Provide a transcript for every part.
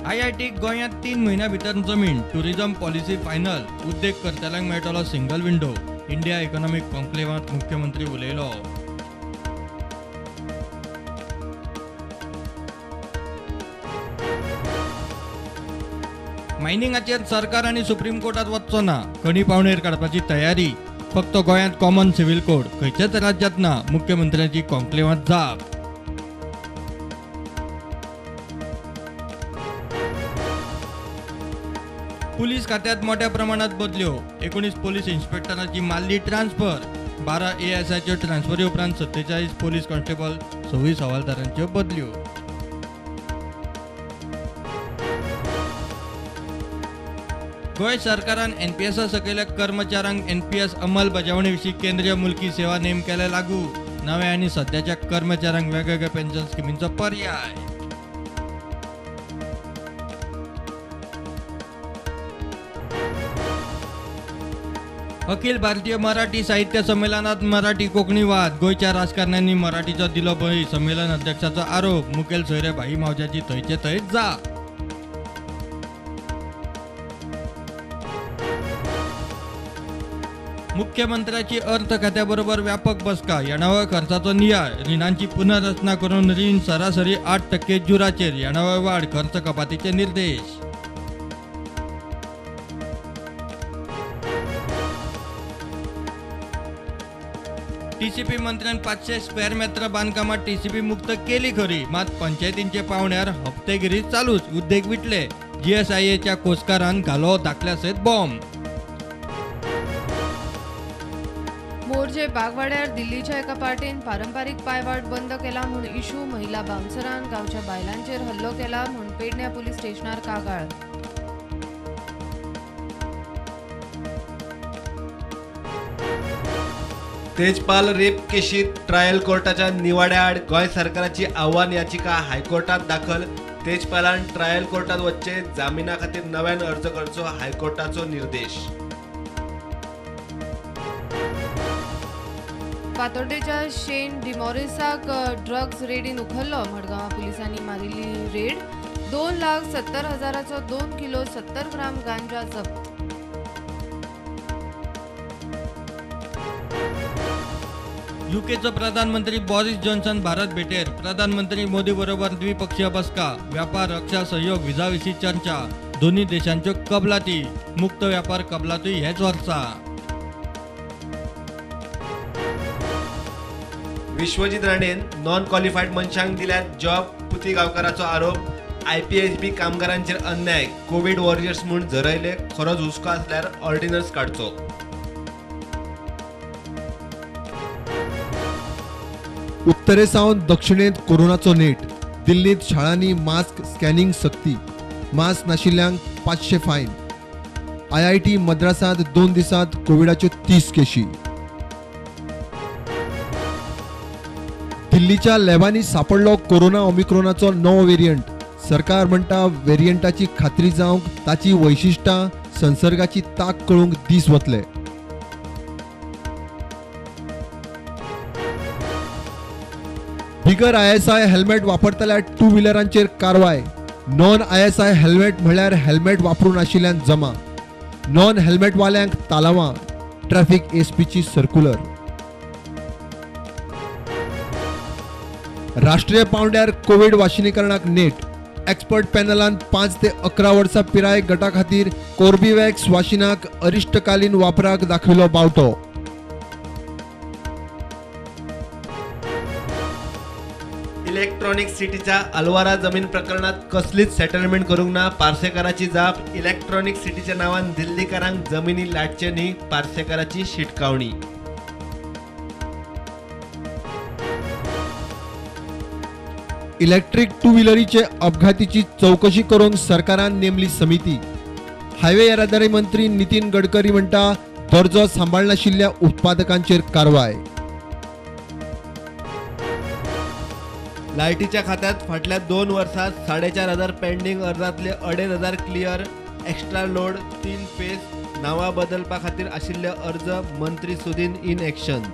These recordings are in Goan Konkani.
आयआयटीक गोंयांत 3 म्हयन्या भितर जमीन, टुरिझम पॉलिसी फायनल, उद्देग करतल्यांक मेळटलो सिंगल विंडो. इंडिया इकॉनॉमिक कॉन्क्लेव्हांत मुख्यमंत्री उलयलो. मायनिंगाचेर सरकार आनी सुप्रीम कोर्टात वचचो ना, खणी पावणेर काडपाची तयारी. फक्त गोंयांत कॉमन सिव्हिल कोड, खंयच्याच राज्यांत ना, मुख्यमंत्र्यांची कॉन्क्लेव्हांत जाप. पुलीस खात्यात मोठ्या प्रमाणात बदल्यो, 19 पोलीस इन्स्पेक्टरांची मारली ट्रान्सफर, 12 एएसआयच्यो ट्रान्सफरी उपरांत 47 पोलीस कॉन्स्टेबल, 26 हवालदारांच्यो बदल्यो. गोंय सरकारान एनपीएसा सकयल्या कर्मचाऱ्यांक एनपीएस अंमलबजावणी विशीं केंद्रीय मुलकी सेवा नेम केले लागू. नव्या आनी सद्याच्या कर्मचाऱ्यांक वेगवेगळ्या पेन्शन स्किमींचो पर्याय. अखिल भारतीय मराठी साहित्य संमेलनात मराठी कोंकणी वाद, गोंयच्या राजकारण्यांनी मराठीचो दिलो बळी, संमेलन अध्यक्षाचो आरोप. मुखेल सोयरे भाई मावज्याची थंयचे थंयच जाप. मुख्यमंत्र्याची अर्थ खात्याबरोबर व्यापक बसका, येणावळ खर्चाचो नियाळ, रिणांची पुनर्रचना करून रीण सरासरी 8% जुराचेर, येणावळ वाढ, खर्च कपातीचे निर्देश. टीसीपी मंत्र्यान 500 स्क्वेअर मेत्र बांदकामात टीसीपी मुक्त केली खरी, मात पंचायतींचे पावण्यार हप्तेगिरी चालूच, उद्देग विटले. जीएसआयएच्या कोसकारान घालो दाखल्या सयत बॉम्ब. मोरजे बागवाड्यार दिल्लीच्या एका पार्टीन पारंपारीक पायवाट बंद केला म्हूण इशू, महिला बाउन्सरान गांवच्या बायलांचेर हल्लो केला म्हूण पेडण्या पुलीस स्टेशनार कागाळ. तेजपाल रेप केशीत ट्रायल कोर्टाच्या निवाड्याआड गोंय सरकाराची आव्हान याचिका हायकोर्टात दाखल. तेजपालान ट्रायल कोर्टात वच्चे जामिना खातीर नव्यान अर्ज करचो, हायकोर्टाचो निर्देश. फातोड्डेच्या शेन डिमोरिसाक ड्रग्ज रेडीन उखल्लो. मडगांव पुलिसांनी मारिल्ली रेड, 2,70,000चो 2 किलो 70 ग्राम गांजा जप्त. यूकेचो प्रधानमंत्री बॉरिस जॉन्सन भारत भेटेर, प्रधानमंत्री मोदी बरोबर द्विपक्षीय बसका, व्यापार, रक्षा सहयोग, विजा विशीं चर्चा. दोन्ही देशांच्यो कबलाती, मुक्त व्यापार कबलाती हेच वर्सा. विश्वजीत राणेन नॉन क्वॉलिफायड मनशांक दिल्यात जॉब, पुती गांवकाराचो आरोप. आयपीएचबी कामगारांचेर अन्याय, कोवीड वॉरियर्स म्हूण झरयले, खरोच हुस्को आसल्यार ऑर्डिनन्स काडचो. उत्तरे सावन दक्षिणेंत कोरोनाचो नेट, दिल्लींत शाळांनी मास्क स्कॅनिंग सक्ती, मास्क नाशिल्ल्यांक 500 फायन. आयआयटी मद्रासांत 2 दिसांत कोविडाच्यो 30 केशी. दिल्लीच्या लॅबांनी सापडलो कोरोना ओमिक्रोनाचो नवो वेरियंट. सरकार म्हणटा वेरियंटाची खात्री जावंक ताची वैशिश्टां, संसर्गाची ताक कळूंक दीस वतले. बिगर आयएसआय हेल्मेट वापरतल्या टू व्हिलरांचेर कारवाय. नॉन आयएसआय हेल्मेट म्हळ्यार हेल्मेट वापरून आशिल्ल्यान जमा, नॉन हेल्मेटवाल्यांक तालावां. Traffic SP circular. राष्ट्रीय पावंड्यार कोवीड वाशिनीकरणाक नेट. एक्सपर्ट पॅनलान 5 ते 11 वर्सां पिराय गटा खातीर कोर्बीवॅक्स वाशिनाक अरिश्टकालीन वापराक दाखयलो बावटो. इलेक्ट्रॉनिक सिटीच्या अल्वारा जमीन प्रकरणात कसलीच सेटलमेंट करूंक ना, पार्सेकाराची जाप. इलेक्ट्रॉनिक सिटीच्या नावान दिल्लीकारांक जमिनी लाटचे न्ही, पार्सेकाराची शिटकावणी. इलेक्ट्रीक टू व्हिलरीचे अपघातीची चौकशी करूंक सरकारान नेमली समिती. हायवे येरादारी मंत्री नितीन गडकरी म्हणटा दर्जो सांबाळनाशिल्ल्या उत्पादकांचेर कारवाय. लायटीच्या खात्यात फाटल्या 2 वर्सात 4,500 पेंडींग अर्जांतले 2,500 क्लियर, एक्स्ट्रा लोड, 3 फेज, नांवां बदलपा खातीर आशिल्ले अर्ज, मंत्री सुदीन इन एक्शन.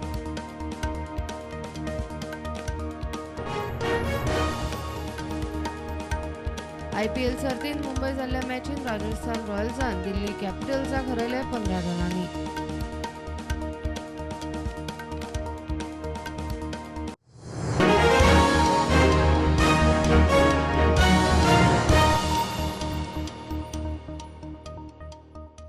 आयपीएल सर्तींत मुंबय जाल्ल्या मॅचीन राजस्थान रॉयल्सान दिल्ली कॅपिटल्साक हरयले 15 रनांनी.